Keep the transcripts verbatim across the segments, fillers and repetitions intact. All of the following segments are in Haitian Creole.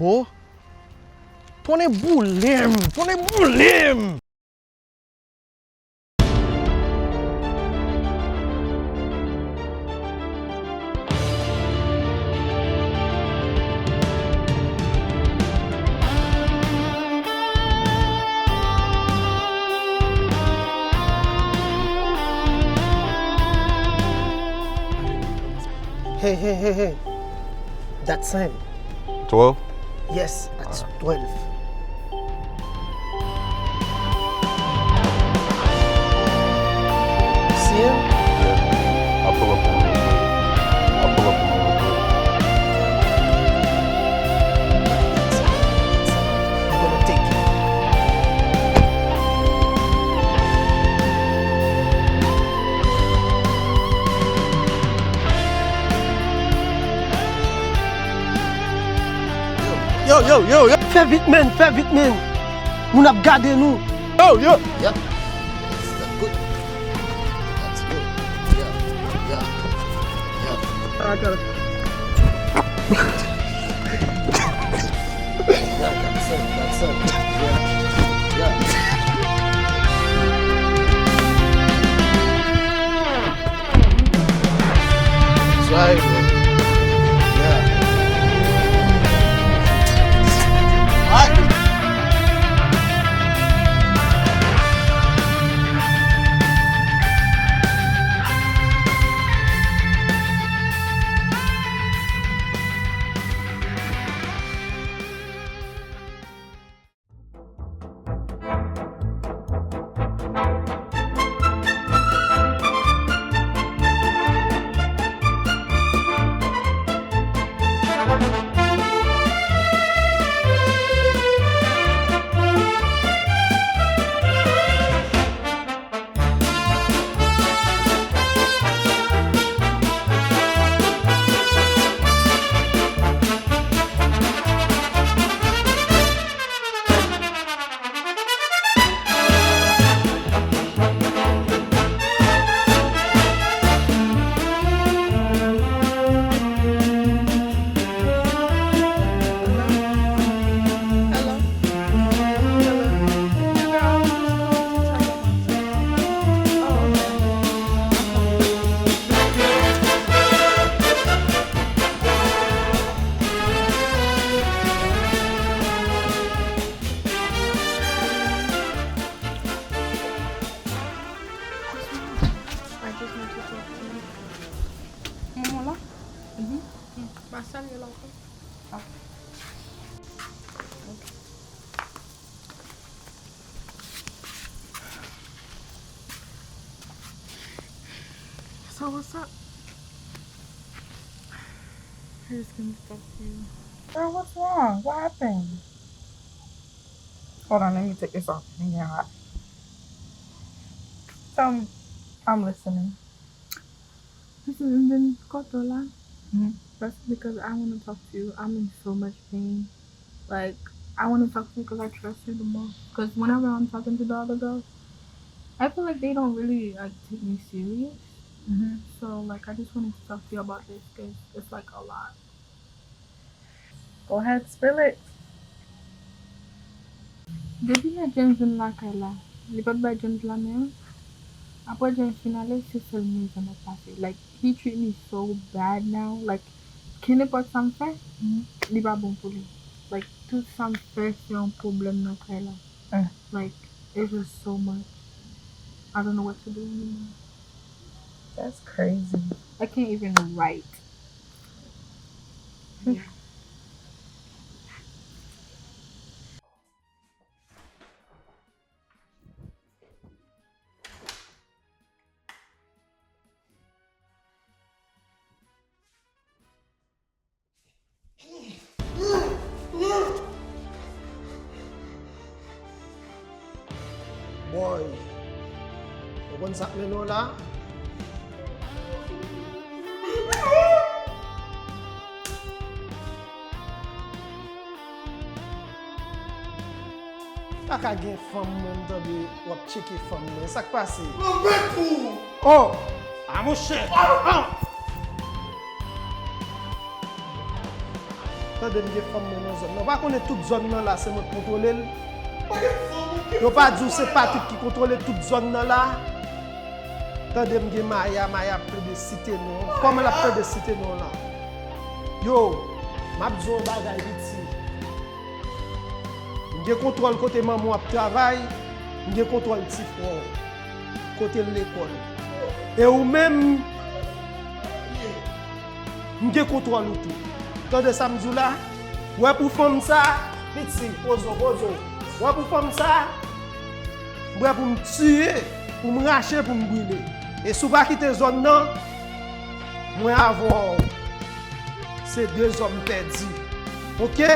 Po? Tonnè boule m! Tonnè boule m! Hey, hey, hey, hey. That's him. Twelve? Yes, that's twelve. See him? Yeah. I'll pull up on him real quick. I'll pull up on him real quick. I'm gonna take it. Yo, yo, yo, yo. Fè vit, man, fè vit, man. Moun ap gade nou. Yo, yo. Yep. That's good. That's good. Yeah. Yeah. Yeah. Alright, got it. Yeah, that's it. That's it. Yeah. Yeah. Driver. Yeah. Alright. I just want to talk to you. Manman la? Mhm. Ma salye l ankò. Ok. So what's up? I just came to talk to you. Girl, what's wrong? What happened? Hold on, let me take this off. It get hot. Tell me. I'm listening. Listen, and then koto la. Mhm. That's because I want to talk to you. I'm in so much pain. Like, I want to talk to you because I trust you the most. Because whenever I'm talking to the other girls, I feel like they don't really, like, take me serious. Mhm. So, like, I just wanted to talk to you about this because it's, like, a lot. Go ahead, spill it. Depi lè James vin lakay la, li pa t bay James lamen an. Apre James fin ale, se sèl mizè m ap pase. Like, he treat me so bad now. Like, kenenpòt sa m fè, li pa bon pou li. Like, tout sa m fè, se yon pwoblèm nan kay la. Like, it's just so much. I don't know what to do anymore. That's crazy. I can't even write. Yeah. Boy, ou konn sa k mennen w la? Pa ka gen fanm mwen m tande w ap tcheke fanm mwen. Sa k pase? Mwen bèt pou ou! Oh! A monchè! Ah! Ah! Tande, m gen fanm mwen nan zòn nan. Ou pa konnen tout zòn nan la se mwen k kontwole l? Yo pa di w se Patrick ki kontwole tout zòn nan la? Tande, m gen Maya, Maya ap plede site non. Kòman l ap plede site non la? Yo, m ap di w yon bagay, piti. M gen kontwòl kote manman w ap travay, m gen kontwòl ti frè w, kote l lekòl. E ou menm, m gen kontwòl ou tou. Tande sa m di w la? Wè pou fanm sa, piti, poze w, poze w. Wè pou fanm sa, m prè pou m tiye, pou m rache, pou m brile. E si w pa kite zòn nan, mwen avè w, se de zòm pèdi. Oke?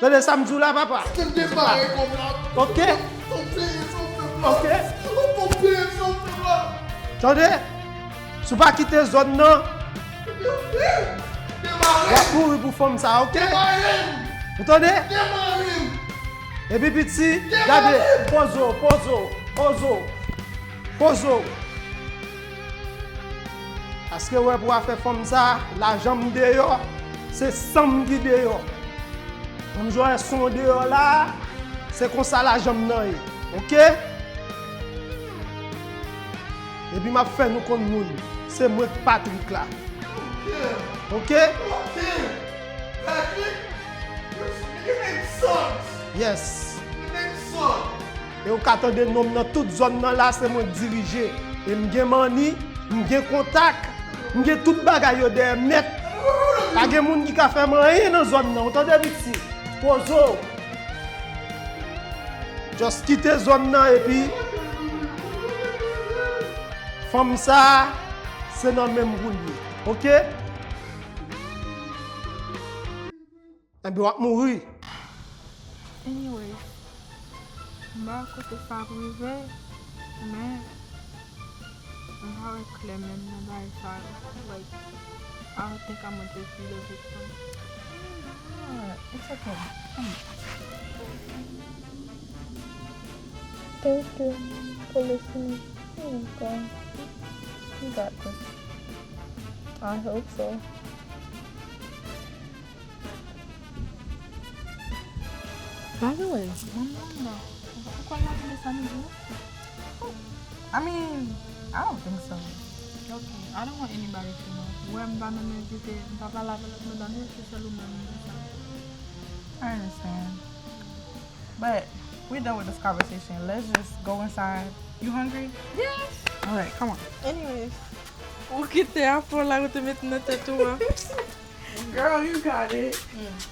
Tande sa m di w la, papa? Kite m depare kòm la. Oke? Fò m peye sa w fè m la. Oke? Fò m peye sa w fè m la. Tande? Si w pa kite zòn nan, w ap mouri pou fanm sa, oke? Ou tande? Epi piti, gade, poze w, poze w, poze w, poze w. Paske wè pou afè fanm sa, lajan m deyò, se san m ki deyò. Ban m jwe son deyò la, se konsa lajan m nan ye. Oke? Epi m ap fè nou konn moun. Se mwen k Patrick la. Oke? Oke? Patrick, you, you name sucks. Yes. You name sucks. E ou ka tande non m nan tout zòn nan la, se mwen k dirije. E m gen manni, m gen kontak, m gen tout bagay yo dèyè m nèt. Pa gen moun ki ka fè m anyen nan zòn nan. Ou tande, piti? Poze w. Just kite zòn nan epi fanm sa, se nan men m pou l ye. Oke? Enben, w ap mouri. Anyway, m pa wè kote sa ap rive, men m pa wè klè menm nan bagay sa yo. Like, I don't think I'm a good leader victim. Ah, it's okay. Come on. Thank you for listening. Oh, God. You got this. I hope so. By the way, manman w la, ou kwè l ap vle sa midi? I mean, I don't think so. Okay, I don't want anybody to know. Wè, m pa menm envite, m pa pale avè lòt medam yo, se sèl ou menm m di sa. I understand. But we done with this conversation. Let's just go inside. You hungry? Yes. All right, come on. Anyway, ou kite afè w la, ou te met nan tèt ou an. Girl, you got it. Mm.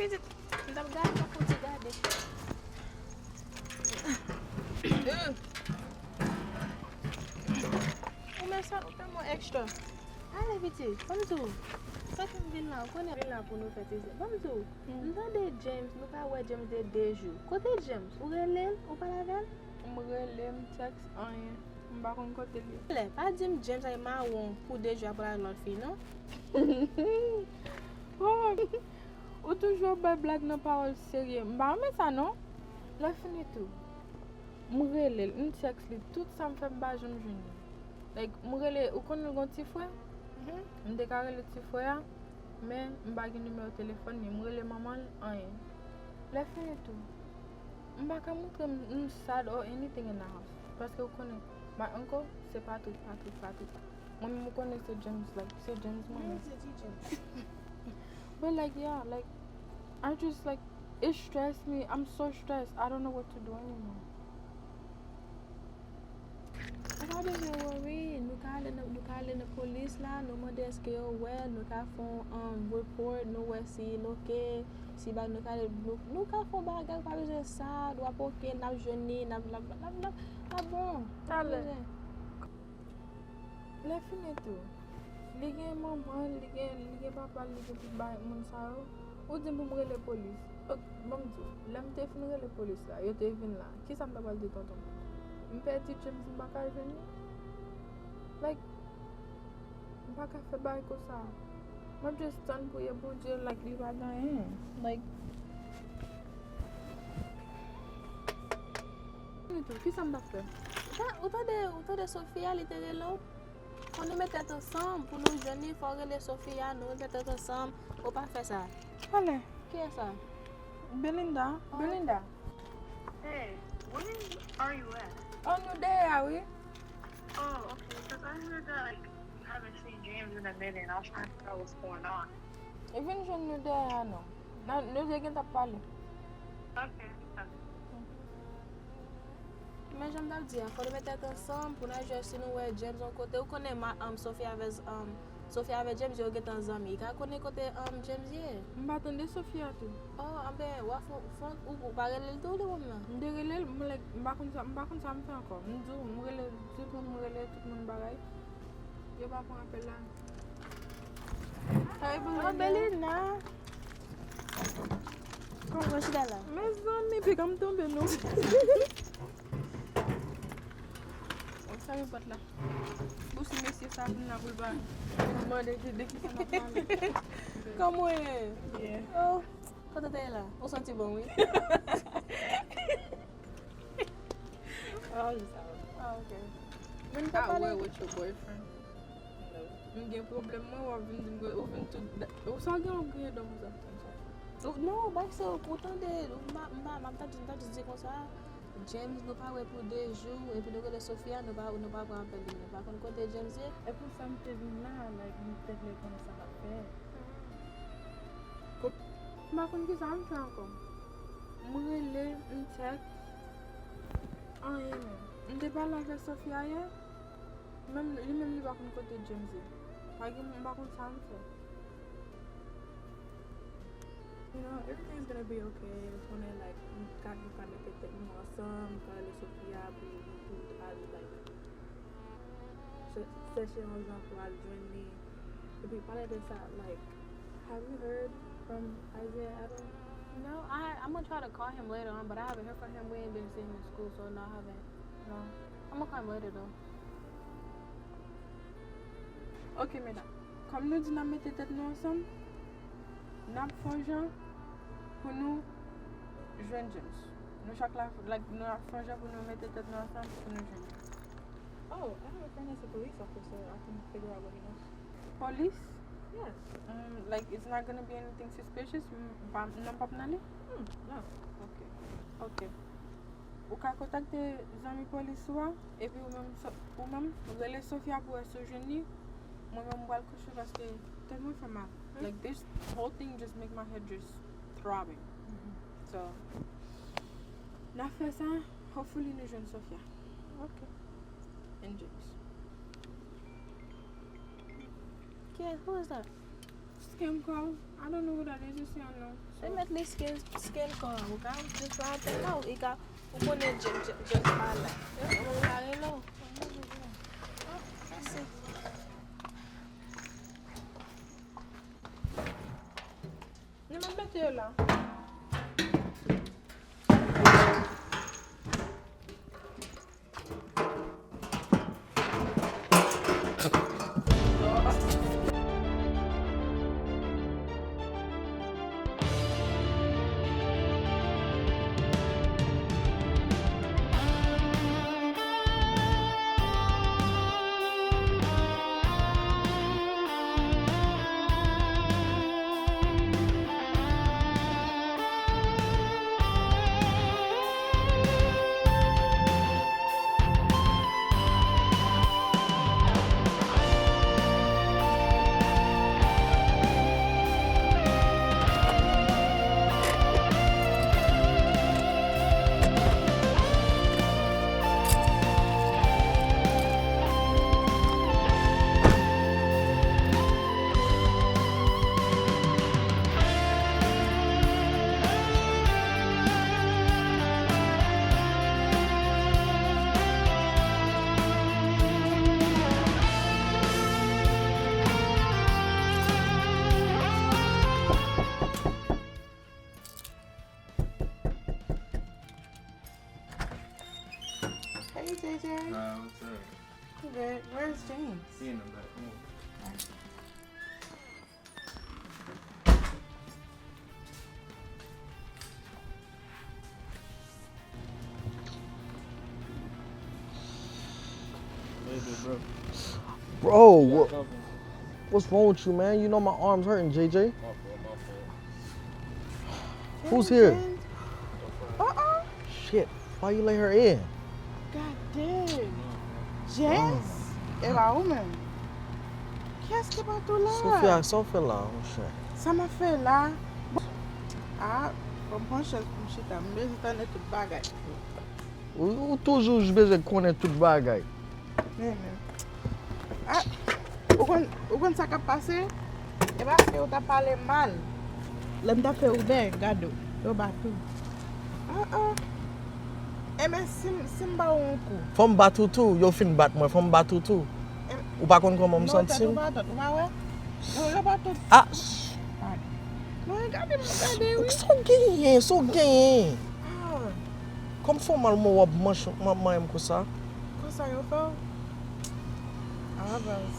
M t ap gade, m ap fon ti gade. Ou men sa, ou tèlman extra. Ale, pitit, ban m di w. Sa fè m vin la, ou konnen vin la pou nou fè ti zè. Ban m di w, m tande James, nou pa wè James de de jou. Kote James? Ou rele l? Ou pale avè l? M rele, m tèks, anyen. M pa konn kote l ye. Lè, pa di m James ay mawon pou de jou ap pral lòt fi, non. Oh, ou toujou ap bay blag nan pawòl serye. M pa renmen sa, non. Lè fini tou, m rele l, m tèks li, tout sa m fè, m pa janm jwenn li. Like, m rele, ou konnen l gon ti frè? M te ka rele ti frè a, men m pa gen nimewo telefòn li. M rele manman l, anyen. Lè fini tou, m pa ka montre m, m sad or anything in the house. Paske ou konnen, my uncle, se Patrick, Patrick, Patrick. Mwen menm ou konnen se James, like, se James mwen menm. But like, yeah, like, I just, like, it stress me. I'm so stressed. I don't know what to do anymore. Ou pa bezwen worry. Nou ka ale nan, nou ka ale nan polis la, nou mande èske yo wè l, nou ka fè yon, um, report, nou wè si l oke, si ba nou ka ale, nou, nou ka fè yon bagay, ou pa bezwen sad, w ap oke, n ap jwenn li, n ap, n ap, n ap, n ap, n ap bon. Talè. Lè fini tou, li gen manman l, li gen, li gen papa l, li gen tout bagay moun sa yo. Ou di m pou m rele polis. Ok, ban m di w, lè m te fin rele polis la, yo te vin la. Kisa m ta pral di tonton m? M pèdi James, m pa ka jwenn li. Like, m pa ka fè bagay konsa. M ap just tann priye Bondye, like, li pa gen anyen. Like, kisa m t ap fè? Ou ta-, ou tande, ou tande Sofia, li te rele w? Fò nou met tèt ansanm pou nou jwenn li, fò w rele Sofia, nou met tèt ansanm, ou pa fè sa. Talè. Kiyès sa? Belinda. Oh. Belinda. Hey, where are you at? Oh, nou dèyè a, wi. Oh, okay, 'cause I heard that, like, you haven't seen James in a minute, and I was trying to figure out what's going on. E vin jwenn nou dèyè a, non. Nan, nou te gentan ap pale. Okay, okay. Men jan m t ap di a, fò nou met tèt ansanm pou n al jwenn si nou wè James yon kote. Ou konnen ma, um, Sophie avè, um, Sophie avè James yo gentan zanmi. Ka konnen kote, um, James ye. M pa tande Sophie a tou. Oh, anben, w a fon, fon, ou, ou pa rele l tou, li menm nan? M te rele l, m, like, m pa konn sa, m pa konn sa m fè ankò. M di w, m rele tout moun, m rele tout moun bagay. Yo pa pran apèl la. Hey, Belina. Oh, Belina. Kòman chita la? Mezanmi, piga m tonbe, non. Bon, fèmen pòt la. Bon, si mesye sa vin la pou l pa mande ki, de ki sa n ap pale. Kòman w ye? Yeah. Oh, kote w te ye la? Ou santi bon, wi. Ah, je savais. Ah, ok. Men m t ap pale. With your boyfriend? No. M gen pwoblèm, mwen, w ap vin di m, ou vin tout, ou sa gen yon griyen dòm sa, konsa. Ou, non, bay se ou tande, ou ma, m pa, m ta di, m ta di konsa, James, nou pa wè pou de jou, epi nou rele Sofia, nou pa, nou pa pran apèl li, nou pa konn kote James ye. E pou sa m te vin la, like, m te vle konnen sa m ap fè. M pa konn kisa m fè ankò. M rele, m tèks, anyen menm. M te pale avèk Sofia yè, menm, li menm li pa konn kote James ye. Pa gen, m pa konn sa m fè. You know, everything's gonna be okay. Ou konnen, like, m ka, nou ka mete tèt nou ansanm, m ka rele Sofia pou nou tout al, like, chè-, chèche yon jan pou al jwenn li. Epi pale de sa, like, have you heard from Isaiah at all? No, I, I'm gonna try to call him later on, but I haven't heard from him. We ain't been seeing him in school, so no, I haven't. No. I'm gonna call him later, though. Ok, medam. Kòm nou di n ap mete tèt nou ansanm, n ap fè yon jan pou nou jwenn James. Nou chak la, like, nou ap fè yon jan pou nou mete tèt nou ansanm pou nou jwenn li. Oh, I have a friend that's a police officer. I can figure out what he knows. Police? Yes. Mm, like, it's not gonna be anything suspicious? M pa, non, p ap nan li? Hmm, no. Ok. Ok. Ou ka kontakte zanmi polis ou a, epi ou menm, So-, ou menm, rele Sofia pou wè si w jwenn li. Mwen menm, m pral kouche paske tèt mwen fè mal. Like, this whole thing just make my head just throbbing. So, n a fè sa, hopefully nou jwenn Sofia. Ok. And James. Kiyès? Who is that? Skin call? I don't know what that is. It's on no. They met li skin, skin call. Ou ka, ou ka apèl la, ou ka, ou konnen Jack, Jack, Jack pa la. Yo, ou ka rele w. Oh, mèsi. Ni mwen mete yo la. Hey, J J. Nah, what's up? I'm good. Where's James? He in the back room. Alright. Bro, wha- what's wrong with you, man? You know my arm's hurting, J J. Who's here? Uh-uh. Shit, why you let her in? God damn. Jess, e pa ou menm. Kiyès ki pa tou la? Sofia, sa w fè la, monchè? Sa m ap fè la? Ah, bon, pran chèz pou m chita. M bezwen tande tout bagay. Ou, ou toujou bezwen konnen tout bagay. Men, men. Ah, ou konn, ou konn sa k ap pase? E paske ou t ap pale mal. Lè m t ap fè Uber, gade w, yo bat ou. Ah, ah. Enben, si m, si m ba w yon kou? Fò m bat ou tou. Yo fin bat mwen, fò m bat ou tou. Ou pa konn kòman m santi m? Non, tèt ou pa tòt, ou pa wè? Yo, yo bat tout. Ah! Pardon. Non, gade m, gade, wi. Sa w genyen, sa w genyen? Ah. Kòm fè w mal, mwen w ap manch-, m ap manyen m konsa. Konsa yo fè w? Alavas.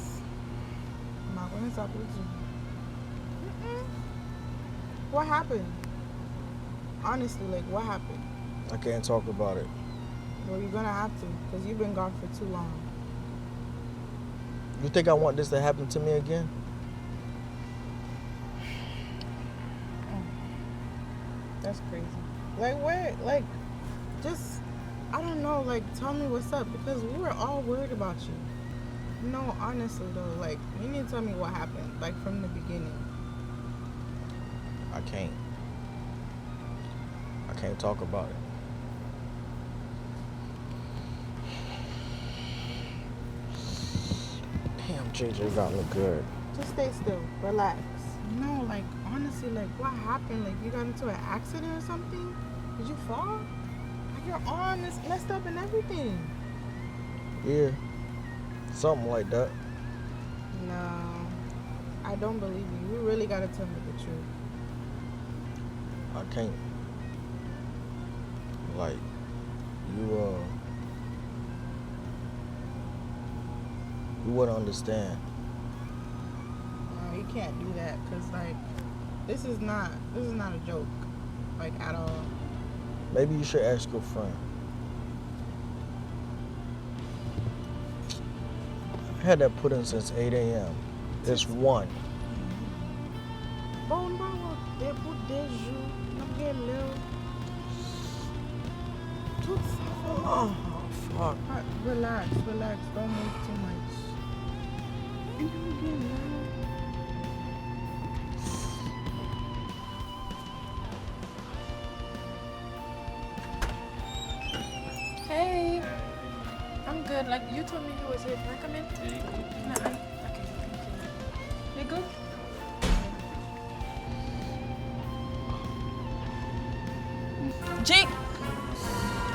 M pa konnen sa pou di. Mm-mm. What happened? Honestly, like, what happened? I can't talk about it. Well, you're gonna have to, 'cause you've been gone for too long. You think I want this to happen to me again? Mm. That's crazy. Like, what? Like, just, I don't know, like, tell me what's up, because we were all worried about you. No, honestly, though, like, you need to tell me what happened, like, from the beginning. I can't. I can't talk about it. Damn, J J got me good. Just stay still. Relax. No, like, honestly, like, what happened? Like, you got into an accident or something? Did you fall? Like, your arm is messed up and everything. Yeah. Something like that. No, I don't believe you. You really gotta tell me the truth. I can't. Like, you, uh, you wouldn't understand. No, you can't do that, 'cause, like, this is not, this is not a joke, like, at all. Maybe you should ask your friend. I had that pudding since eight a.m. It's one. Bon, m pa wè w de pou de jou, n ap gen lè w. Tout sa fè. Oh, fuck. Ah, relax, relax, don't move too much. N ap gen lè w. Hey, I'm good. Like, you told me you was here. Can I come in? Yeah, you can. Can I? Okay, thank you. You good? Jake,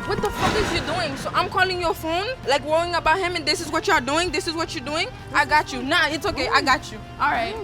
what the fuck is you doing? So I'm calling your phone, like, worrying about him, and this is what you're doing? This is what you're doing? I got you. Nah, it's okay. I got you. All right.